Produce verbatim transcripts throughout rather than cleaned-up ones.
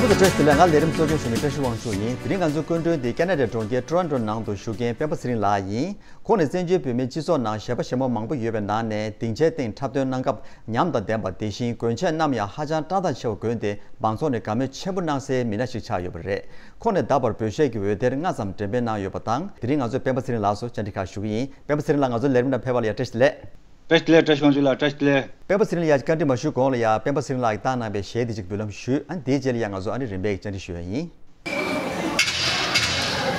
བཀྲ་ཤིས་བདེ་ལེགས། ང་ལས་རིམ་གཙོ་སྐྱོང་ཞུ་མི་བཀྲ་ཤིས་དབང་ཕྱུག་ཡིན། དེ་རིང་ང་ཚོའི་སྐུ་མགྲོན་དེ་ཁེ་ན་ཌའི་གྲོང་ཁྱེར་ཊོ་རོན་ཊོ་ནང་དུ་བཞུགས་མཁན་སྤེན་པ་ཚེ་རིང་ལགས་ཡིན། ཁོང་ནི་བཙན་བྱོལ་བོད་མིའི་སྤྱི་ཚོགས་ནང་གཞས་པ་གཞས་མ་མང་པོ་ཡོད་པའི་ནང་ནས་སྡིངས་ཆའི་སྟེང་འཁྲབ་སྟོན་གནང་སྐབས་ཉམས་དང་ལྡན་པ། དེ་བཞིན་མགོན་ཆས་རྣམས་ཡང་ཧ་ཅང་བཀྲག་མདངས་ཆེ་བ་གོན་ཏེ་མང་ཚོགས་ནས་དགའ་མོས་ཆེན་པོ་གནང་སའི་མི་སྣ་ཞིག་ཆགས་ཡོད་པ་རེད། ཁོང་ནི་ད་བར་བོད་གཞས་ཀྱི་འོད་སྡེར་ལྔ་ཙམ་འགྲེམས་སྤེལ་གནང་ཡོད་པ་དང་། དེ་རིང་ང་ཚོས་སྤེན་པ་ཚེ་རིང་ལགས་སུ་བཅར་འདྲི་ཁག་ཞུ་གི་ཡིན། སྤེན་པ་ཚེ་རིང་ལགས། ང་ཚོའི་ལས་རིམ་ནང་ཕེབས་པ་ལ་ཡང་བཀྲ་ཤིས་བདེ་ལེགས། བཀྲ་ཤིས་བདེ་ལེགས། བཀྲ་ཤིས་དབང་ཕྱུག་ལགས། བཀྲ་ཤིས་བདེ་ལེགས། སྤེན་པ་ཚེ་རིང་ལགས་ཀྱིས་བཀའ་འདྲི་མ་ཞུས་གོང་ལ་ཡང་སྤེན་པ་ཚེ་རིང་ལགས་ཀྱིས་བཏང་གནང་བའི་གཞས་འདི་གཅིག་འབུལ་ལམ་ཞུས། ཨ་ནི་དེའི་རྗེས་ལ་ཡང་ང་ཚོ་ཨ་ནི་རིམ་པས་བཅར་འདྲི་ཞུ་ཡ་ཡིན།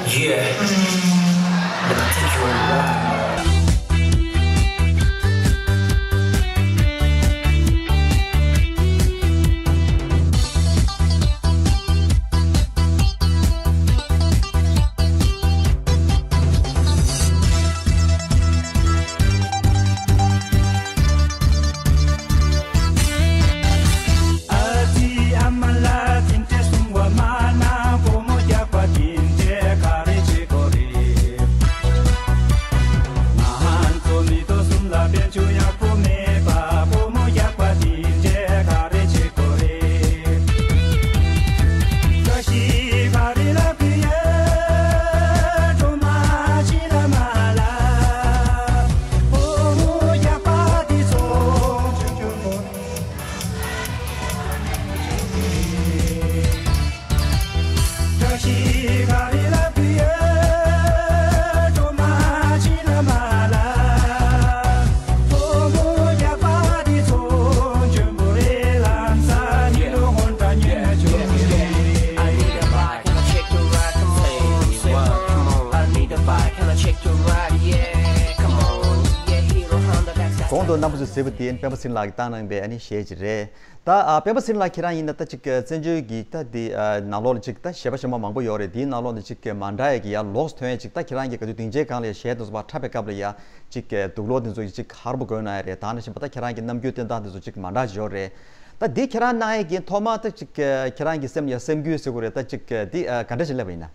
Yeah. Let me take you on a ride. གོང་དུ་རྣམ་པ་ཚོས་གཟིགས་པ་དེ་སྤེན་པ་ཚེ་རིང་ལགས་ཀྱིས་བཏང་གནང་པའི་ཨ་ནི་གཞས་ཅིག་རེད། ད་ཨ་སྤེན་པ་ཚེ་རིང་ལགས་ཁྱེད་རང་ཡིན་ན་ད་ཅིག་བཙན་བྱོལ་གྱི་ད་འདི་ཨ་ནང་ལོགས་ལ་ཅིག་ད་གཞས་པ་གཞས་མ་མང་པོ་ཡོད་རེད། དེའི་ནང་ལོགས་ནས་ཅིག་མ་འདྲ་ཡས་ཀྱི་ཡ་ལོགས་ཐོན་ཡས་ཅིག་ད་ཁྱེད་རང་གིས་ག་དུས་སྡིངས་ཆའི་སྒང་ལ་ཡ་གཞས་དེ་ཚོ་ཕར་འཁྲབ་པའི་སྐབས་ལ་ཡ་ཅིག་དུག་སློག་དེ་ཚོ་ཡི་ཅིག་ཧར་པོ་གོན་གནང་ཡས་རེད། ད་ནང་བཞིན་པ་ད་ཁྱེད་རང་གི་རྣམ་འགྱུར་བསྟན་སྟངས་དེ་ཚོ་ཅིག་མ་འདྲ་ཅིག་ཡོད་རེད། ད་འདི་ཁྱེད་རང་གནང་ཡས་ཀྱི་ཐོག་མ་ད་ཅིག་ཁྱེད་རང་གི་སེམས་ལ་ཡ་སེམས་འགུལ་ཟེར་དགོས་རེད། ད་ཅིག་འདི་ག་འདྲ་ཞིག་སླེབས་པ་ཡིན་ན།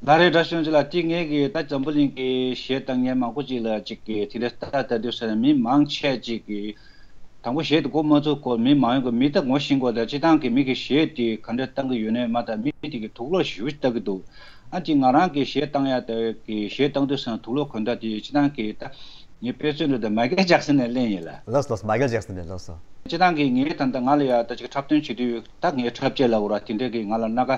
ལགས་རེད། བཀྲ་ཤིས་དབང་ཕྱུག་ལགས། དེ་ངས་ཀྱི་ད་འཛམ་བུ་གླིང་གི་གཞས་བཏང་མཁན་མང་པོ་ཅིག་ལ་ཅིག་གི་དེ་འདྲ་ལྟ་ལྟ་དུས་ས་ནས་མི་མང་ཆེ་ཅིག་གིས་དང་པོ་གཞས་དེ་མགོ་མ་ཚོས་གོ། མི་མང་ཡོང་གི་མི་ད་ངོ་ཤེས་གོ། ད་སྤྱིར་བཏང་གི་མི་གི་གཞས་དེ་ག་འདྲ་བཏང་གི་ཡོད་ནའི་མ་ད་མི་དེ་གི་དུག་སློག་ཞེ་པོ་ཅིག་ལྟ་གི་འདུག་ཨ་ཅིག་ང་རང་གི་གཞས་བཏང་ཡ་ད་གི་གཞས་བཏང་དུས་ས་ན་དུག་སློག་གོན་ད་དེ་སྤྱིར་བཏང་གི་ད་ངའི་དཔེ་མཚོན་དུ་ད་མའི་ཀལ་ཇེག་སན་ནས་ལེན་ཡིན་ལ། ལགས་སོ་ལགས་སོ། མའི་ཀལ་ཇེག་སན་ནས། ལགས་སོ། སྤྱིར་བཏང་གི་ངའི་ད་ད་ང་ལ་ཡ་ད་ཅིག་འཁྲབ་སྟོན་བྱེད་དུས་ད་ངའི་འཁྲབ་ཆས་ལ་འུ་ར་དེ་འདྲ་གི་ང་ལ་སྣ་ཁ་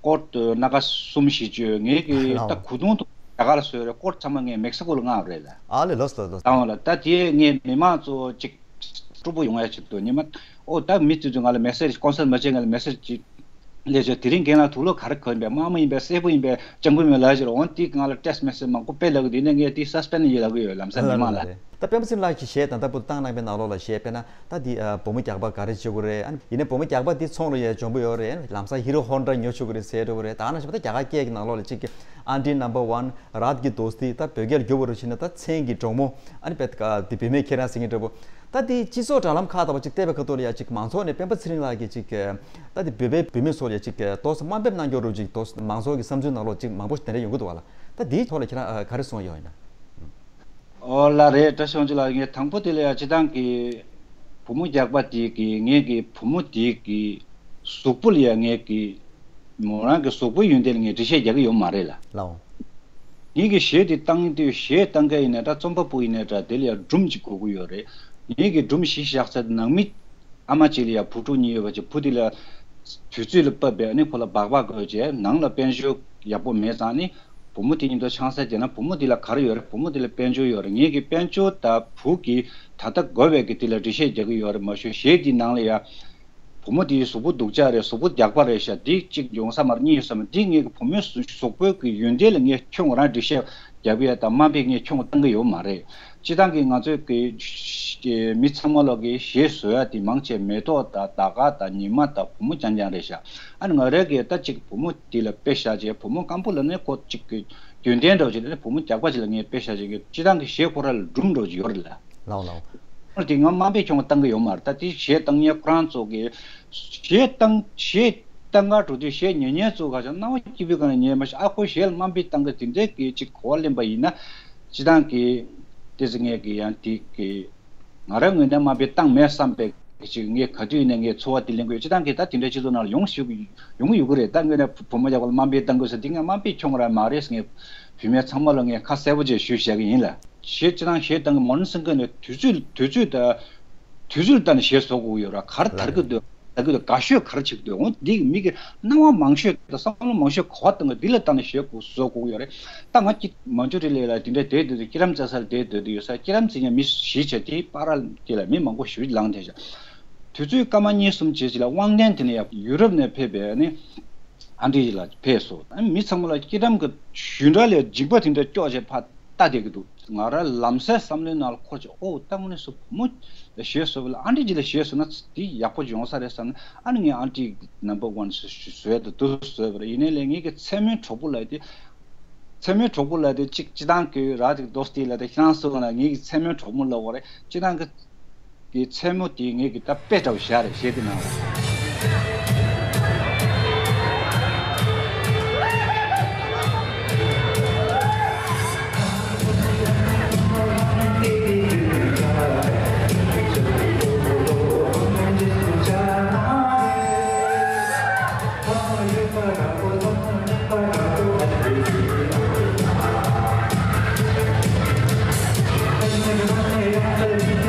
སྐོར་དུ་སྣ་ཁ་གསུམ་བཞི་བཅོས། ངེད་ཀྱི་ལའོ། ད་གོས་ཐུང་དུ་རྒྱ་གར་ལ་བཟོས་རེད། སྐོར་ཚང་མ་ངས་མེག་སི་ཀོ་ལ་མངགས་རེད་ལ། ཨ་ལེ། ལགས་སོ་ལགས་སོ། དང་བ་ལ་ད་དེ་ངས་མི་མང་ཚོ་ཅིག་སྤྲོ་པོ་ཡོང་ཡ་ཆེད་དུ་ཉི་མ་ཨོ་ད་མི་ཚོས་ང་ལ་མེ་སེ་ཇི་ཀོན་སར་མ་བྱས་ང་ལ་མེ་སེ་ཇི་ཅིག་ལས་བྱོས། དེ་རིང་རྒན་ལགས་དུག་སློག་ག་རེ་གོན་པས། དམར་མོ་ཡིན་པས་སེར་པོ་ཡིན་པས་སྤྱང་པོ་ཡིན་པས་ལབ་ཞིག་འོང་དེ་ང་ལ་ཊེག་སི་མེ་སེ་ཇི་མང་པོ་དཔེ་ལབ་གི་འདུག་ཡིན་ན་ངས་དེ་སས་པེན་ཡིན་ལབ་གི་ཡོད་ལམ་སང་མི་མང་ལ། ད་སྤེན་པ་ཚེ་རིང་ལགས་ཀྱི་གཞས་དང་ལྟ་བུ་བཏང་གནང་པའི་ནང་ལོགས་ལ་གཞས་དཔེར་ན། ད་འདི་ཨ་བུ་མོ་རྒྱག་པ་ག་རེ་བྱེད་དགོས་རེད། ཨ་ནི་ཡིན་ནའི་བུ་མོ་རྒྱག་པ་འདི་ཚོང་ལ་ཡ་འཇོན་པོ་ཡོད་རེད། ལམ་སང་ཧི་རོ་ཧོན་ཌ་ཉོ་ཆོག་གི་རེད་ཟེར་འགྲོ་གི་རེད། ད་ནང་བཞིན་པ་ད་རྒྱ་གར་སྐད་ཀྱི་ནང་ལོགས་ལ་གཅིག་གི་Aunty number one, Raat ki dosti, ད་བོད་སྐད་ལ་བསྒྱུར་བ་རུ་བྱས་ན་ད་མཚན་གྱི་གྲོགས་མོ། ཨ་ནི་བེད་ཀ་འདི་བུད་མེད་ཁྱེད་རང་ཟེར་མཁན་འདྲ་པོ། ད་འདི་སྤྱི་ཚོགས་དྲ་ལམ་ཁག་ལྟ་བུ་གཅིག་བལྟས་པའི་ཁ་ཐུག་ལ་ཡ་གཅིག་མང་ཚོགས་ནས་སྤེན་པ་ཚེ་རིང་ལགས་ཀྱི་གཅིག་ད་འདི་བོད་པའི་བུད་མེད་ཚོ་ལ་ཡ་གཅིག་ཏོག་ཙམ་དམའ་འབེབས་གནང་རྒྱུ་རུ་གཅིག་ཏོག་ཙམ་མང་ཚོགས་ཀྱི་བསམ་ཚུལ་ནང་ལོགས་གཅིག་མང་པོ་ཞིག་དེ་འདྲ་ཡོང་གི་འདུག་བ་ལ། ད་འདིའི་ཐོག་ལ་ཁྱེད་རང་ཨ་ག་རེ་གསུང་ཡོད་ཡིན་ན། ཨོ་ལགས་རེད། བཀྲ་ཤིས་དབང་ཕྱུག་ལགས། ངས་དང་པོ་དེ་ལ་ཡ་སྤྱིར་བཏང་གི་བུ་མོ་རྒྱག་པ་དེ་གི་ངས་ཀྱི་བུ་མོ་དེ་གི་གཟུགས་པོ་ལ་ཡ་ངས་ཀྱི་མོ་རང་གི་གཟུགས་པོའི་ཡོན་ཏན་ལ་ངས་འགྲེལ་བཤད་རྒྱག་གི་ཡོད་མ་རེད་ལ། ལའོ། ངས་ཀྱི་གཞས་དེ་བཏང་དུས་གཞས་བཏང་མཁན་ཡིན་ན་འདྲ་རྩོམ་པ་པོ་ཡིན་ན་འདྲ་དེ་ལ་ཡ་སྒྲུང་ཅིག་དགོས་ཀྱི་ཡོད་རེད། ངས་ཀྱི་སྒྲུང་གཞི་བཞག་ཚར་ནང་མི་ཨ་མ་གཅིག་ལ་ཡ་བུ་ཕྲུག་གཉིས་ཡོད་པ་ཅིག་བུ་དེ་ལ་དུས་ཚོད་ལ་བབས་པའི་ཨ་ནི་ཁོ་ལ་སྦག་སྦག་དགོས་བྱས་ནང་ལ་དཔལ་འབྱོར་ཡག་པོ་མེད་ཙང་ནི་བུ་མོ་དེ་གཉིས་ཐོག་ཆང་ས་བརྒྱབ་ན་བུ་མོ་དེ་ལ་ག་རེ་ཡོད་རེད། བུ་མོ་དེ་ལ་དཔལ་འབྱོར་ཡོད་རེད། ངེད་ཀྱི་དཔལ་འབྱོར་དང་བུ་གི་ད་ལྟ་དགོས་པའི་གི་དེ་ལ་འགྲེལ་བཤད་རྒྱག་གི་ཡོད་རེད། མ་གཞི་གཞས་དེའི་ནང་ལ་ཡ་བུ་མོ་དེའི་གཟུགས་པོ་སྡུག་ཅག་རེད། གཟུགས་པོ་རྒྱགས་པ་རེད་ཤག་འདི་གཅིག་ཡོང་ས་མ་རེད། གཉིས་ཡོང་ས་མ་རེད། འདི་ངེད་ཀྱི་བུ་མོའི་གཟུགས་པོ་གི་ཡོན་ཏན་ལ་ངས་ཁྱོད་ང་རང་འགྲེལ་བཤད་རྒྱབ་ཡས་དང་དམའ་འབེབས་ངས་ཁྱོད་བཏང་གི་ཡོད་མ་རེད། སྤྱིར་བཏང་གི་ང་ཚོའི་གི་མི་ཚང་མ་ལོག་གི་གཞས་བཟོ་ཡ་དེ་མང་ཆེ་མེ་ཏོག་དང་ཟླ་སྐར་དང་ཉི་མ་དང་བུ་མོ་རྐྱང་རྐྱང་རེད་ཤག་ཨ་ནི་ང་རང་གིས་ད་ཅིག་བུ་མོ་དེ་ལ་དཔེ་བཞག་བྱས། བུ་མོ་སྐམ་པོ་ལ་ནི་ཁོ་ཅིག་གི་རྒྱུན་ལྡན་འདྲ་བོ་ཅིག་ལ་ནི་བུ་མོ་རྒྱགས་པ་ཅིག་ལ་ངས་དཔེ་བཞག་བྱས་ཀྱི་སྤྱིར་བཏང་གི་གཞས་ཁོ་རང་ལ་སྒྲུང་འདྲ་བོ་ཅིག་ཡོད་རེད་ལ། ལའོ་ལའོ། ཁོ་དེ་ང་དམའ་འབེབས་ཁྱོད་བཏང་གི་ཡོད་མ་རེད། ད་དེ་གཞས་བཏང་མཁན་ཁོ་རང་ཚོ་གི་གཞས་བཏང་གཞས་བཏང་ག་འགྲོ་དུས་གཞས་ཉན་མཁན་ཚོ་ག་ཅང་སྣང་བ་སྐྱིད་པོའི་སྒང་ལ་ཉན་མ་ཤེས། ཨ་ཁོ་གཞས་ལ་དམའ་འབེབས་བཏང་གི་དེ་འདྲའི་གི་ཅིག་གོ་བ་ལེན་པ་ཡིན་ན། སྤྱིར་བཏང་གི་དེ་ཚོ་ངས་གི་ཡང་དེ་གི་ང་རང་ངོས་ནས་དམའ་འབེབས་བཏང་མེད་བསམ་པའི་ ཅིག་ངས་ག་དུས་ནས་ངས་འཚོ་བ་འདི་ལེན་དགོས། སྤྱིར་བཏང་གི་ད་དེ་འདྲའི་སྤྱི་ཚོགས་ནང་ལ་ཡོང་ཞུ་ཡོང་གི་ཡོད་གི་རེད། ད་ངས་ནས་བུ་མོ་ཡག་པོ་ལ་དམའ་འབེབས་བཏང་དགོས་ཟེར། འདི་ངས་དམའ་འབེབས་ཁྱོང་ར་མ་རེད་ཟེར། ངས་བུད་མེད་ཚང་མ་ལ་ངས་ཁ་གསལ་པོ་བྱས་ཞུས་བཞག་གི་ཡིན་ལ། གཞས་སྤྱིར་བཏང་གཞས་བཏང་གི་མོ་ཌན་སིང་གར་ནས་དུས་ཚོད་དུས་ཚོད་ད་དུས་ཚོད་ལ་ལྟ་ནས་གཞས་བཟོ་དགོས་ཀྱི་ཡོད་ར། ག་རེ་དར་གི་འདུག་དར་གི་འདུག་དགའ་ཤོས་ག་རེ་བྱེད་ཀྱི་འདུག་འོ་འདི་གི་མི་གི་སྣང་བ་མང་ཤོས་དང་བསམ་བློ་མང་ཤོས་ག་བ་བཏང་གི་འདི་ལ་ལྟ་ནས་གཞས་བཟོ་དགོས་ཀྱི་ཡོད་རེད། ད་ང་གཅིག་མ་འཇུ་རི་ལས་ལ་དེ་འདྲ་བསྡད་སྡོད་དུས་སྐྱིད་རམ་རྩེ་སར་བསྡད་སྡོད་དུས་ཡོད་ས། སྐྱིད་རམ་རྩེ་ཉ་མི་བཞི་བྱས་དེའི་བར་དེ་ལ་མི་མང་པོ་ཞེ་པོ་ཅིག་ལངས་བསྡད་ཤག་དུས་ཚོད་སྐར་མ་གཉིས་གསུམ་རྗེས་ཅིག་ལ་དབང་ལྡན་དེ་ནས་ཡ་ཡུ་རོབ་ནས་ཕེབས་པའི་ནི་ཨ་འདྲི་ལ་ཕེབས་སོང་། ཨ་མི་ཚང་མ་ལ་སྐྱིད་རམ་གྱི་ཞུན་ར་ལས་འཇིགས་པ་དེ་འདྲ་སྐྱོག་བྱས་ཕར་ལྟ་བསྡད་ཀྱི་འདུག་ང་རང་ལམ་སེང་བསམ་བློའི་ནང་ལ་འཁོར་བྱས། ཨོ་ད་དངོས་གནས་སུ་བུ་མོ་ཞེས་བཟོས་པ་ལ་ཨ་འདྲི་ཅིག་ལ་ཞེས་བཟོས་ན་དེ་ཡག་པོ་ཡོང་ས་རེད་བསམ་ནས། ཨ་ནི་ངས་ཨ་འདྲི་ནམ་བར་ཝན་བཟོས་དང་དུ་བཟོས་པ་རེད། ཡིན་ནའི་ལས་ངེད་ཀྱི་མཚན་མོའི་གྲོགས་པོ་ལ་དེ། མཚན་མོའི་གྲོགས་པོ་ལ་དེ་གཅིག་སྤྱིར་བཏང་གི་ར་དེ་རྡོ་སྟེ་ལ་དེ་ཤང་སོ་ན་ངེད་ཀྱི་མཚན་མོའི་གྲོགས་མོ་ལ་བ་རེད། སྤྱིར་བཏང་གི་གི་མཚན་མོ་དེ་ངེད་ཀྱི་ད་དཔེ་འདྲ་བོ་བཞག་རེད་གཞས་དེ་ནང་ལ།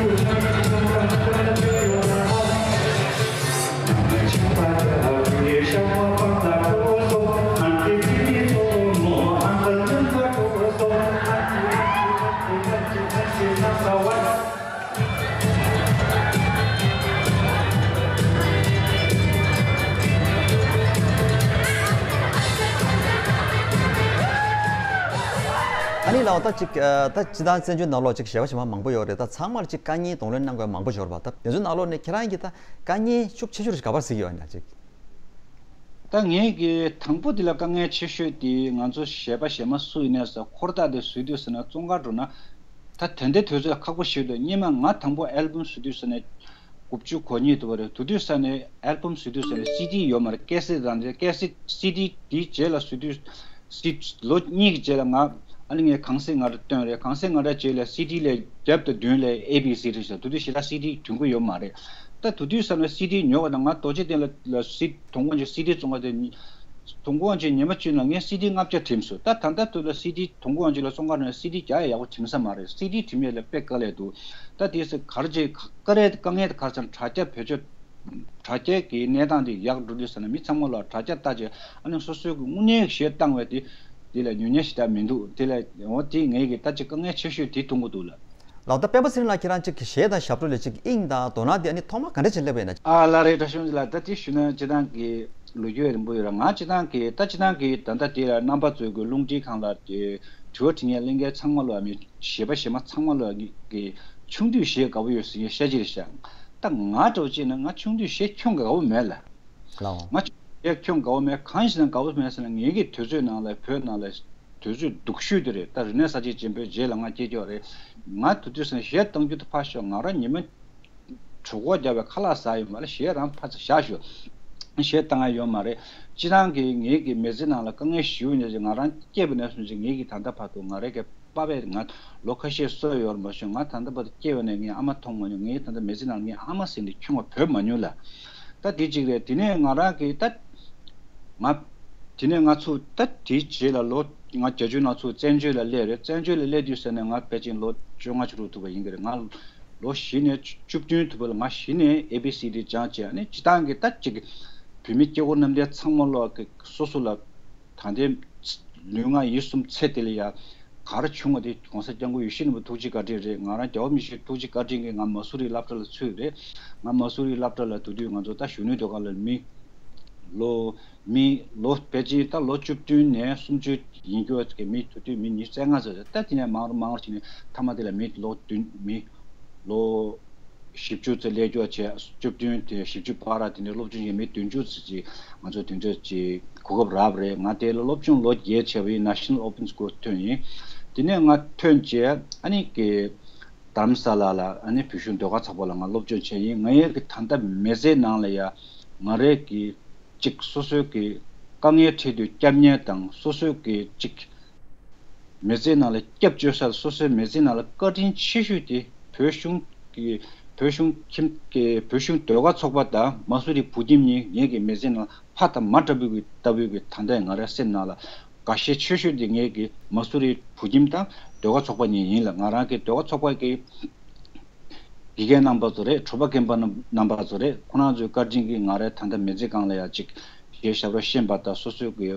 ཨ་ནི་ལགས། ད་ཅིག་ཨ་ད་སྤྱིར་བཏང་བཙན་བྱོལ་ནང་ལོགས་ཅིག་གཞས་པ་གཞས་མ་མང་པོ་ཡོད་རེད། ད་ཚང་མར་ཅིག་དཀའ་ངལ་གདོང་ལེན་གནང་དགོས་མང་པོ་ཡོད་རེད་པ། ད་དེ་ཚོའི་ནང་ལོགས་ནས་ཁྱེད་རང་གིས་ད་དཀའ་ངལ་ཤུགས་ཆེ་ཤོས་ག་པར་གཟིགས་ཡོད་ན་ཅིག་ད་ངས་ཀྱི་དང་པོ་དེ་ལ་དཀའ་ངལ་ཆེ་ཤོས་དེ་ང་ཚོ་གཞས་པ་གཞས་མ་སུ་ཡིན་ནའི་ས་འཁོར་ཐག་དེ་བཟོས་དུས་ཟེར་ན་བཙོན་ཁང་འགྲོ་ན། ད་དེ་འདྲའི་དུས་ཚོད་ལ་ཁག་པོ་ཞིག་འདུག་སྔོན་མ་ང་དང་པོ་ཨལ་བུམ་བཟོས་དུས་ཟེར་ན་དགུ་བཅུ་གོ་གཉིས་དུ་བ་རེད། དུས་དུས་ས་ནས་ཨལ་བུམ་བཟོས་དུས་ཟེར་ན་སི་ཌི་ཡོད་མ་རེད། ཀེ་སེ་ཊི་དང་དེ་ཀེ་སེ་ཊི་སི་ཌི་དེའི་རྗེས་ལ་བཟོས་དུས་སི་ལོ་གཉིས་ཀྱི་རྗེས་ལ་ང་ཨ་ནི་ངས་གངས་སེང་ང་ར་བཏོན་རེད། གངས་སེང་ང་ར་རྗེས་ལ་སི་ཌི་ལས་རྒྱབ་དང་མདུན་ལས་ཨེ་བི་སི་རེད་ཤག་དུས་དུས་ཞེ་དྲག་སི་ཌི་ཐོན་གི་ཡོད་མ་རེད། ད་དུས་དུས་ས་ནས་སི་ཌི་ཉོ་བ་དང་ང་རྡོ་རྗེ་གདན་ལ་ལ་སི་དུང་དཀོན་གྱི་སི་ཌི་བཙོང་བ་དེ། དུང་དཀོན་གྱི་ཉི་མ་བཅུ་ནང་ངས་སི་ཌི་ལྔ་བརྒྱ་བྲིམས་སོང་། ད་ད་ལྟ་དུས་ལ་སི་ཌི་དུང་དཀོན་གྱི་ལ་བཙོང་གར་ནས་སི་ཌི་རྒྱག་ཡག་ཡག་པོ་བྲིམས་ས་མ་རེད། སི་ཌི་བྲིམས་ཡས་ལ་དཔེ་དཀའ་ལས་འདུག་ད་དེ་སི་གར་རྗེས་ཀ་རེ་དཀའ་ངལ་དེ་གར་ཚང་དྲ་རྒྱ་བེད་སྤྱོད་དྲ་རྒྱའི་གི་གནས་སྟངས་དེ་ཡག་འགྲོ་དུས་ས་ནས་མི་ཚང་མ་ལ་དྲ་རྒྱ་ལྟ་རྗེས་ཨ་ནི་སོ་སོའི་གི་དངོས་གནས་གཞས་བཏང་བས་དེ་དེ་ལ་ཉོ་ཉན་ཞེ་དྲག་མི་འདུག་དེ་ལ་འོ་དེ་ངས་གི་ད་ཅིག་དཀའ་ངལ་ཆེ་ཤོས་དེ་མཐོང་གི་འདུག་ལ། ལགས། ད་སྤེན་པ་ཚེ་རིང་ལགས་ཁྱེད་རང་ཅིག་གཞས་དང་ཞབས་བྲོ་ལ་ཅིག་དབྱིངས་དང་དོ་སྣང་དེ་ཨ་ནི་ཐོག་མར་ག་འདྲ་ཅིག་སླེབས་པ་ཡིན་ན། ཨ་ལགས་རེད། བཀྲ་ཤིས་བདེ་ལེགས། ད་དེ་ཞུ་ན་སྤྱིར་བཏང་གི་ལོ་རྒྱུས་རིང་པོ་ཡོད་ར། ང་སྤྱིར་བཏང་གི་ད་སྤྱིར་བཏང་གི་ད་ལྟ་དེ་ལ་རྣམ་པ་ཚོའི་གི་རླུང་འཕྲིན་ཁང་ལ་དེ་དྲི་བ་དྲི་ངན་གླེང་མཁན་ཚང་མ་ལ་མི་གཞས་པ་གཞས་མ་ཚང་མ་ལ་གི་ཆུང་དུས་གཞས་དགའ་པོ་ཡོད་ཟེར་མཁན་ཤ་ཅིག་རེད་ཤག་ད་ང་འདྲ་བོ་ཅིག་ན་ང་ཆུང་དུས་གཞས་ཁྱོན་དགའ་པོ་མེད་ལ། ལགས། ང་ཆུང་དུས་གཞས་ཁྱོན་དགའ་པོ་མེད། གང་ཞིག་ན་དགའ་པོ་མེད་ཟེར་ན་ངེད་ཀྱི་དུས་ཚོད་ནང་ལ་བོད་ནང་ལ་དུས་ཚོད་སྡུག་ཤོས་དེ་རེད། ད་རིག་གནས་གསར་བརྗེ་ཆེན་པོའི་རྗེས་ལ་ང་སྐྱེས་ཀྱོག་རེད། ང་དུས་དུས་ཟེར་ན་གཞས་གཏང་རྒྱུ་དེ་ཕར་ཞོག་ང་རང་ཉི་མ་གྲོད་ཁོག་བརྒྱབ་པའི་ཁ་ལག་ཟ་ཡོད་མ་རེད། གཞས་རང་ཕར་ཚུར་བཞག་ཞོག་གཞས་གཏང་ཡ་ཡོད་མ་རེད། སྤྱིར་བཏང་གི་ངེད་ཀྱི་མི་ཚེ་ནང་ལ་དཀའ་ངལ་ཞེ་པོ་ཡིན་ན་ང་རང་སྐྱེས་པ་ནས་བཟུང་ཅིག་ངེད་ཀྱི་ད་ལྟ་བར་དུ་ང་རང་གི་པ་ཕས་ང་ལོ་ཁ་ཤས་གསོས་ཡོད་མ་བྱུང་། ང་ད་ལྟ་བར་དུ་སྐྱེས་པ་ནས་ངའི་ཨ་མ་མཐོང་མ་མྱོང་། ངའི་ད་ལྟ་མི་ཚེ་ནང་ངའི་ཨ་མ་ཟེར་འདི་ཁྱོན་ནས་བོས་མ་མྱོང་ལ། ད་འདི་གཅིག་རེད། དེ་ནས་ང་རང་གི་ད་ང་དེ་ནས་ང་ཚོ་ད་དེའི་རྗེས་ལ་ལོ་ང་བརྒྱད་ཅུ་ནང་ཚུར་བཙན་བྱོལ་ལ་སླེབས་རེད། བཙན་བྱོལ་ལ་སླེབས་དུས་ཟེར་ནས་ང་ཕལ་ཆེར་ལོ་བཅོ་ལྔ་བཅུ་དྲུག་ཐུབ་པ་ཡིན་གྱི་རེད། ང་ལོ་བཞི་ནས་བཅུ་བདུན་ཐུབ་པ་ལ་ང་གཞི་ནས་ཨེ་བི་སི་ཌི་སྦྱངས་བྱས་ནས་སྤྱིར་བཏང་གི་ད་ཅིག་བོད་མི་སྐྱེ་བོ་རྣམས་དེ་ཚང་མ་ལོག་གི་སོ་སོ་ལ། ད་ལྟའི་ལུས་ངག་ཡིད་གསུམ་ཚེ་འདི་ལ་ཡ་ག་རེ་བྱུང་བ་དེ་༸གོང་ས་༸སྐྱབས་མགོན་ཡིད་བཞིན་ནོར་བུ་ཐུགས་རྗེ་བཀའ་དྲིན་རེད། ང་རང་རྒྱལ་བ་མི་ཡི་ཐུགས་རྗེ་བཀའ་དྲིན་གྱིས་ང་མ་སུ་རི་སློབ་གྲྭ་ལ་ཚུད་རེད། ང་མ་སུ་རི་སློབ་གྲྭ་ལ་དེ་དུས་ང་ཚོ་ད་གཞོན་ནུའི་སྡོད་སྒང་ལ་མི་ལོ་མི་ལོ་ཕལ་ཆེར་ད་ལོ་བཅུ་བདུན་ནས་སུམ་ཅུ་ཡིན་རྒྱུ་གི་མི་དེ་དུས་མི་ཉི་ཤུ་རྩ་ལྔ་ཙམ་རེད། ད་དེ་ནས་མང་རུ་མང་རུ་ཕྱིན་ནས་མཐའ་མ་དེ་ལ་མི་ལོ་བདུན་མི་ལོ། བཞི་བཅུ་ཙམ་སླེབས་ཀྱོག་བྱས། བཅུ་བདུན་དེ་བཞི་བཅུ་བར་དེ་ནས་སློབ་སྦྱོང་བྱེད་མི་བདུན་ཅུ་ཙམ་ཅིག་ང་ཚོ་དེ་འདྲ་ཅིག་གོ་སྐབས་རག་པ་རེད། ང་དེ་ལ་སློབ་སྦྱོང་ལོ་བརྒྱད་བྱས་པ་ཡིན། National Open School ཐོན་ཡིན། དེ་ནས་ང་ཐོན་རྗེས་ཨ་ནི་གི་རྡ་རམ་ས་ལ་ལ་ཨ་ནི་བོད་གཞུང་ཟློས་གར་ཚོགས་པ་ལ་ང་སློབ་སྦྱོང་བྱས་ཡིན། ང་ཡི་གི་ད་ལྟ་མི་ཚེའི་ནང་ལ་ཡ་ང་རའི་གི་ཅིག་སོ་སོའི་གི་དཀའ་ངལ་འཕྲད་དུས་སྐྱབས་ཉེན་དང་སོ་སོའི་གི་ཅིག་མི་ཚེ་ནང་ལ་སྐྱབས་བཅོལ་ས་དང་སོ་སོའི་མི་ཚེ་ནང་ལ་བཀའ་དྲིན་ཆེ་ཤོས་དེ་བོད་གཞུང་གི་ བོད་གཞུང་ཁྱིམ་གྱི་བོད་གཞུང་ཟློས་གར་ཚོགས་པ་དང་མ་སུ་རི་བོད་ཁྱིམ་གཉིས་ངེད་ཀྱི་མི་ཚེ་ནང་ཕ་དང་མ་འདྲ་བུ་གི་ལྟ་བུའི་གི་ད་ལྟ་ང་རའི་སེམས་ནང་ལ་དགའ་ཞེན་ཆེ་ཤོས་དེ་ངེད་ཀྱི་མ་སུ་རི་བོད་ཁྱིམ་དང་ཟློས་གར་ཚོགས་པ་གཉིས་ཡིན་ལ། ང་རང་གི་ཟློས་གར་ཚོགས་པ་གི་དགེ་རྒན་རྣམ་པ་ཚོ་རེད། གྲོགས་པོ་རྒན་པ་རྣམ་རྣམ་པ་ཚོ་རེད། ཁོ་རང་ཚོའི་བཀའ་དྲིན་གྱིས་ང་རའི་ད་ལྟ་མི་ཚེ་སྒང་ལ་ཡ་གཅིག་གཞས་ཞབས་བྲོ་ཤེས་པ་དང་སོ་སོའི་གི་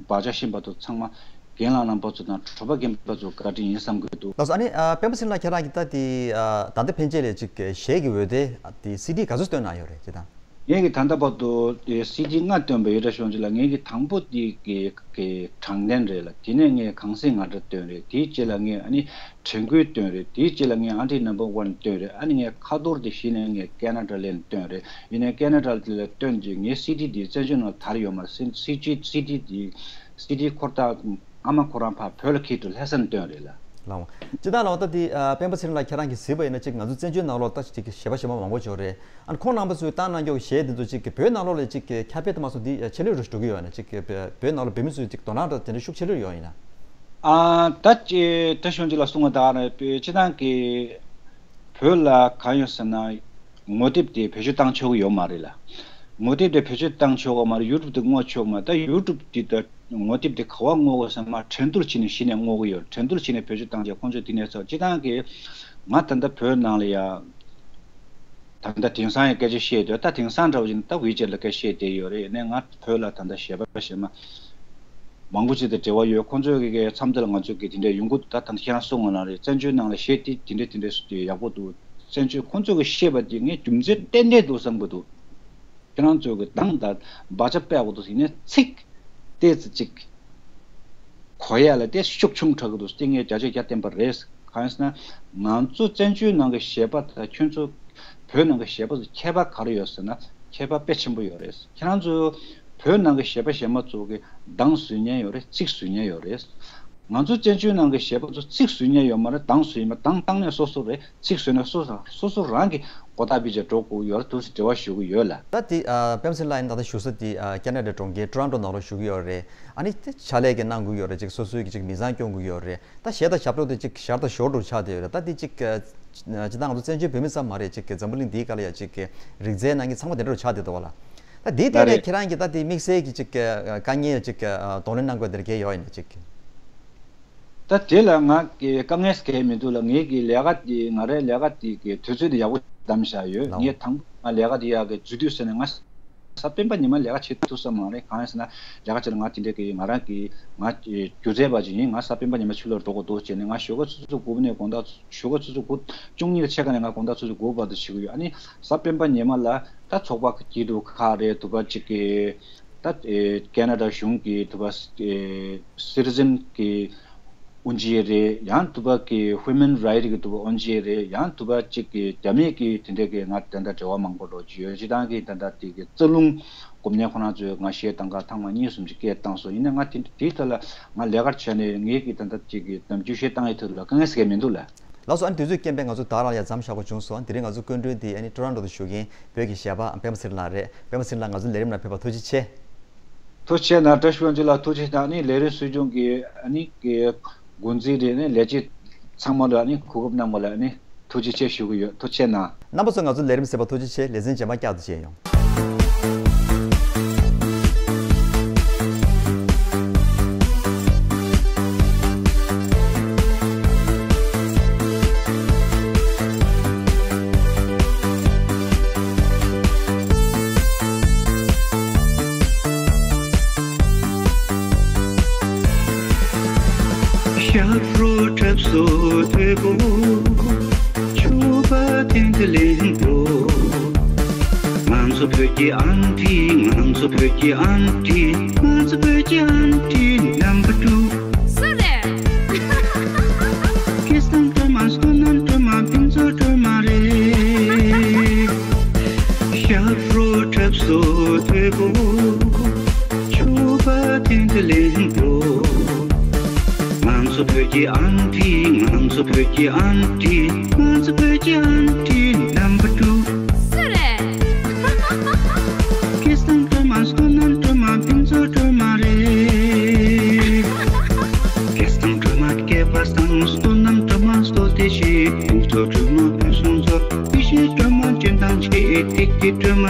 བག་ཆགས་ཤེས་པ་དང་ཚང་མ་རྒན་ལགས་རྣམ་པ་ཚོ་དང་གྲོགས་པོ་རྒན་པ་ཚོ་བཀའ་དྲིན་ཡིན་བསམ་གྱི་འདུག་ལགས་སོ། ཨ་ནི་ཨ་སྤེན་པ་ཚེ་རིང་ལགས་ཁྱེད་རང་གིས་ད་དེ་ཨ་ད་ལྟ་ཕན་ཆད་ལས་ཅིག་གཞས་ཀྱི་འོད་སྡེར་དེ་སི་ཌི་ག་ཚོད་བཏོན་གནང་ཡོད་རེད་ཅེས་དང་། ངས་ཀྱི་ད་ལྟ་བར་དུ་སི་ཌི་ལྔ་བཏོན་པ་ཡོད། དྲ་ཞོགས་ཅིག་ལ་ངས་ཀྱི་དང་པོ་དེ་གི་གི་དྲང་བདེན་རེད་ལ། དེ་ནས་ངས་གངས་སེང་ང་འདྲ་བཏོན་རེད། དེའི་རྗེས་ལ་ངས་ཨ་ནི་དྲན་སྐུལ་བཏོན་རེད། དེའི་རྗེས་ལ་ངས་ཨན་ཊི་ནམ་བར་ཝན་བཏོན་རེད། ཨ་ནི་ངས་ཁ་ཐོར་དེ་གཞི་ནས་ངས་ཀེ་ན་ཌ་ལ་བཏོན་རེད། ཡིན་ནའི་ཀེ་ན་ཌ་དེ་ལ་བཏོན་རྗེས་ངའི་སི་ཌི་དེ་བཙན་བྱོལ་ནང་དར་ཡོད་མ་རེད། སི་སི་ཌི་སི་ཌི་དེ་སི་ཌི་ཁོ་ཐག་ཨ་མ་ཁོ་རང་ཕར་བོད་ལ་ཁྱེར་དུས་ལྷ་སར་བཏོན་རེད་ལ། ལགས་འོང་། སྤྱིར་བཏང་ལ་འོ་ད་དེ་ཨ་སྤེན་པ་ཚེ་རིང་ལགས་ཁྱེད་རང་གིས་གཟིགས་པ་ཡིན་ན་ཅིག་ང་ཚོ་བཙན་བྱོལ་ནང་ལོགས་ད་ཅིག་གཞས་པ་གཞས་མ་མང་པོ་ཡོད་རེད། ཨ་ནི་ཁོང་རྣམ་པ་ཚོས་བཏང་གནང་རྒྱུ་གཞས་དེ་ཚོ་ཅིག་བོད་ནང་ལོགས་ལ་ཅིག་ཁྱབ་སྤེལ་དུ་མ་སོང་དེ་ཆེད་ལས་རུ་འགྲོ་གི་ཡོད་ན། ཅིག་བོད་ནང་ལོགས་བོད་མི་ཚོས་ཅིག་དོ་སྣང་དང་དེ་འདྲ་ཤུགས་ཆེ་རུ་ཡོང་ཡིན་ན། ཨ་ད་ཅི་དྲ་ཞོགས་ཅིག་ལ་གསུང་བ་ད་རེད། སྤྱིར་བཏང་གི་བོད་ལ་གང་ཡོད་ཟེར་ན། ངོ་དེབ་དེ་བེད་སྤྱོད་བཏང་ཆོག་གི་ཡོད་མ་རེད་ལ། ངོ་དེབ་དེ་བེད་སྤྱོད་བཏང་ཆོག་གི་མ་རེད། ཡུ་ཊུབ་དེ་སྔོག་ཆོག་གི་མ་རེད། ད་ཡུ་ཊུབ་དེ་ད་ངོ་དེབ་དེ་ག་པར་སྔོག་དགོས་ཟེར་ན། འགྲན་བསྡུར་བྱས་ནས་གཞི་ནས་སྔོག་གི་ཡོད། འགྲན་བསྡུར་བྱས་ནས་བེད་སྤྱོད་བཏང་རྗེས་ཁོང་ཚོས་དེ་ནས་ཚོ་སྤྱིར་བཏང་གི་ང་ད་ལྟ་བོད་ནང་ལ་ཡ་ད་ལྟ་དེང་སང་ཡང་སྐད་ཆ་བཤད་འདོད། ད་དེང་སང་འདྲ་བ་ཞིག་ན་ད་ཝི་ཅེཊ་ལ་སྐད་བཤད་བསྡད་ཡོད་རེད། ཡིན་ནའི་ང་བོད་ལ་ད་ལྟ་གཞས་པ་གཞས་མ་མང་པོ་ཅིག་དང་འབྲེལ་བ་ཡོད། ཁོང་ཚོས་གི་གི་མཚམས་དེ་ལ་ང་ཚོས་གི་དེ་འདྲ་ཡོང་གི་འདུག་ད་ད་ལྟ་ཁྱེད་རང་གསུངས་པ་ནང་རེད། བཙན་བྱོལ་ནང་ལ་གཞས་དེ་དེ་འདྲ་དེ་འདྲ་ཡག་པོ་འདུག་བཙན་བྱོལ་ཁོང་ཚོས་གི་བཤད་པ་དེ་ངས་རྒྱུ་མཚན་ཏན་ཏན་འདུག་བསམ་གི་འདུག་ཁྱེད་རང་ཚོས་གི་གདངས་དང་བག་ཆགས་དཔེ་ཡག་པོ་འདུག་ཟེར། ཡིན་ནའི་ཚིག་ཏོག་ཙམ་ཅིག་གོ་ཡ་ལ་དེ་ཤུགས་ཆུང་དྲགས་ཀྱི་འདུག་དེ་ངས་བརྒྱ་ཆ་བརྒྱ་བསྟན་པ་རེད། གང་ཡིན་ཟེར་ན། ང་ཚོ་བཙན་བྱོལ་ནང་གི་གཞས་པ་དང་ཁྱོད་ཚོ་བོད་ནང་གི་གཞས་པ་ཚོ་ཁྱད་པར་ག་རེ་ཡོད་ཟེར་ན། ཁྱད་པར་དཔེ་ཆེན་པོ་ཡོད་རེད། ཁྱེད་རང་ཚོ་བོད་ནང་གི་གཞས་པ་གཞས་མ་ཚོ་གི་གདངས་བཟོ་མཁན་ཡོད་རེད། ཚིག་བཟོ་མཁན་ཡོད་རེད། ང་ཚོ་བཙན་བྱོལ་ནང་གི་གཞས་པ་ཚོ་ཚིག་བཟོ་མཁན་ཡོད་མ་རེད། གདངས་བཟོ་ཡོད་མ་རེད། གདངས་བཏང་མཁན་སོ་སོ་རེད། ཚིག་བཟོས་ན་སོ་སོ་སོ་སོ་རང་གི་གོ་བརྡ་སྤེལ་བྱས་འགྲོ་དགོས་ཡོད་རེད་འདུག་ཟེར་འབྲེལ་བ་ཞུ་གི་ཡོད་ལ། ད་དེ་ཨ་སྤེན་པ་ཚེ་རིང་ལགས་ཡིན་ད་ལྟ་བཞུགས་ས་དེ་ཨ་ཁེ་ན་ཌ་གྲོང་ཁྱེར་ཊོ་རོན་ཊོ་ནང་ལོགས་བཞུགས་ཀྱི་ཡོད་རེད། ཨ་ནི་དེ་ཕྱག་ལས་ཀྱི་གནང་དགོས་ཡོད་རེད། ཅིག་སོ་སོའི་གི་ཅིག་མི་ཚང་སྐྱོང་དགོས་ཡོད་རེད། ད་གཞས་དང་ཞབས་བྲོ་དེ་ཅིག་ཞར་དང་ཞོར་དུ་ཆགས་བསྡད་ཡོད་རེད། ད་དེ་ཅིག་ཨ་ཅི་ད་ང་ཚོ་བཙན་བྱོལ་བོད་མི་ཙམ་མ་རེད། ཅིག་འཛམ་བུ་གླིང་འདིའི་སྒང་ལ་ཡ་ཅིག་རིག་རྩལ་ནང་གི་ཚང་མ་དེ་འདྲ་རུ་ཆགས་བསྡད་འདུག་བ་ལ། ད་དེའི་ཐད་ལ་ལགས་རེད། ཁྱེད་རང་གིས་ད་དེ་དམིགས་བསལ་གྱི་ཅིག་ཨ་དཀའ་ངལ་ཅིག་ཨ་གདོང་ལེན་གནང་དགོས་དེ་འདྲ་གལ་ཡོད་ཡིན་ན་ཅིག་ད་དེ་ལ་ང་གི་དཀའ་ངལ་གང་ཡང་མི་འདུག་ལ། ངེད་ཀྱི་ལས་ཀ་དེ་ང་རའི་ལས་ཀ་དེ་གི་དུས་ཚོད་དེ་ཡག་པོ་བདམས་བཞག་ཡོད། ལགས། ངས་དང་པོ་ང་ལས་ཀ་དེ་ཡག་གི་འཛུལ་དུས་ཟེར་ནས་ང་གཟའ་སྤེན་པ་ཉི་མ་ལས་ཀ་བྱེད་ཐུབ་ས་མ་རེད། གང་ཡིན་ཟེར་ན་ལས་ཀ་བྱེད་ལ་ང་དེ་འདྲ་གི་ང་རང་གི་ང་སྒྱུ་རྩལ་པ་ཅིག་ཡིན། ང་གཟའ་སྤེན་པ་ཉི་མ་ཕྱི་ལོགས་འགྲོ་དགོས་འདུག་བྱས་ནས་ང་ཞོགས་ཀ་ཆུ་ཚོད་དགུ་པ་ནས་དགོང་དག་ཞོགས་ཀ་ཆུ་ཚོད་དགུ་བཅུ་གཉིས་ལ་ཕྱེད་ཀ་ནས་ང་དགོང་དག་ཆུ་ཚོད་དགུ་བར་དུ་བྱེད་ཀྱི་ཡོད། ཨ་ནི་གཟའ་སྤེན་པ་ཉི་མ་ལ་ད་ཚོགས་པ་གི་དུ་ཁག་རེད། དུ་བ་གཅིག་གི་ད་ཨེ་ཁེ་ན་ཌ་གཞུང་གི་དུ་བ་ཨེ་སི་ཊི་ཛན་གི་དབུ་འབྱེད་རེད། ཡང་དུ་བ་གི་ཧུ་མན་རའིཊ་གི་དུ་བ་དབུ་འབྱེད་རེད། ཡང་དུ་བ་གཅིག་གི་རྒྱ་མི་གི་དེ་འདྲ་གི་ང་དེ་འདྲ་འབྲེལ་བ་མང་པོ་འགྲོ་གི་ཡོད། སྤྱིར་བཏང་གི་དེ་འདྲ་དེ་གི་རྩ་རླུང་སྒོམ་ནས་ཁོ་རང་ཚོས་ང་གཞས་གཏང་ག་ཐེངས་མ་གཉིས་གསུམ་ཅིག་སྐད་བཏང་སོང་། ཡིན་ན་ང་དེ་དེའི་ཐད་ལ་ང་ལས་ཀར་བྱས་ནས་ངེད་ཀྱི་དེ་འདྲ་གཅིག་གི་ནམ་རྒྱུན་གཞས་བཏང་ཡའི་ཐད་ལ་དཀའ་ངལ་ཟེར་མཁན་མི་འདུག་ལ། ལགས་སོ། ཨ་ནི་དུས་ཚོད་རྐྱེན་པས་ང་ཚོ་ད་རང་ཡ་མཚམས་བཞག་དགོས་བྱུང་སོང་། དེ་རིང་ང་ཚོ་སྐུ་མགྲོན་དེ་ཨ་ནི་ཊོ་རོན་ཊོ་དུ་བཞུགས་མཁན་བོད་ཀྱི་གཞས་པ་སྤེན་པ་ཚེ་རིང་ལགས་རེད། སྤེན་པ་ཚེ་རིང་ལགས་ང་ཚོ་ལས་རིམ་ལ་ཕེབས་པར་ཐུགས་རྗེ་ཆེ། ཐུགས་རྗེ་ཆེ་གནང་། བཀྲ་ཤིས་དབང་ཕྱུག་ལགས་ཐུགས་རྗེ་གནང་། ཨ་ནི་ལས་རིམ་སྲིད་སྐྱོང་གི་ཨ་ནི་འགོ་འཛིན་རེད། ཨ་ནི་ལས་བྱེད་ཚང་མ་ལ་ཨ་ནི་གོ་སྐབས་གནང་བ་ལ་ཨ་ནི་ཐུགས་རྗེ་ཆེ་ཞུ་གི་ཡོད། ཐུགས་རྗེ་ཆེ་གནང་། རྣམ་པ་ཚོ་ང་ཚོ་ལས་རིམ་གསན་པར་ཐུགས་རྗེ་ཆེ། ལེ་ཚན་རྗེས་མ་བསྐྱར་དུ་མཇལ་ཡོང་། ཞབས་བྲོ་འཁྲབ་སོ་དོད་པོ། ཕྱུ་པ་ཐེངས་དེ་ལེན་པོ། ང་ཚོ་བོད་ཀྱི་ཨང་ཀྲིག་ང་ཚོ་བོད་ཀྱི་ཨང་ཀྲིག་ང་ཚོ་བོད་ཀྱི་ཨང་ཀྲིག་ནམ་བར་ཊུ། སུ་རེད། སྐད་གདངས་སྒྲོལ་མ། བསོད་ནམས་སྒྲོལ་མ། ཕུན་ཚོགས་སྒྲོལ་མ་རེད། ཞབས་བྲོ་འཁྲབ་སོ་དོད་པོ། ཕྱུ་པ་ཐེངས་དེ་ལེན་པོ། ང་ཚོ་བོད་ཀྱི་ཨང་ཀྲིག་ང་ཚོ་བོད་ཀྱི་ཨང་ཀྲིག་ང་ཚོ་བོད་ཀྱི་ཨང་ཀྲིག་ནམ་བར་ཊུ། སུ་རེད། སྐད་གདངས་སྒྲོལ་མ། བསོད་ནམས་སྒྲོལ་མ། ཕུན་ཚོགས་སྒྲོལ་མ་རེད། སྐད་གདངས་སྒྲོལ་མ། སྐལ་བ་བཟང་། བསོད་ནམས་སྒྲོལ་མ། བསོད་བདེ་ཆེ། ཕུན་ཚོགས་སྒྲོལ་མ། ཕུན་སུམ་ཚོགས། ཡེ་ཤེས་སྒྲོལ་མ། སྐྱིད་སྒྲོལ་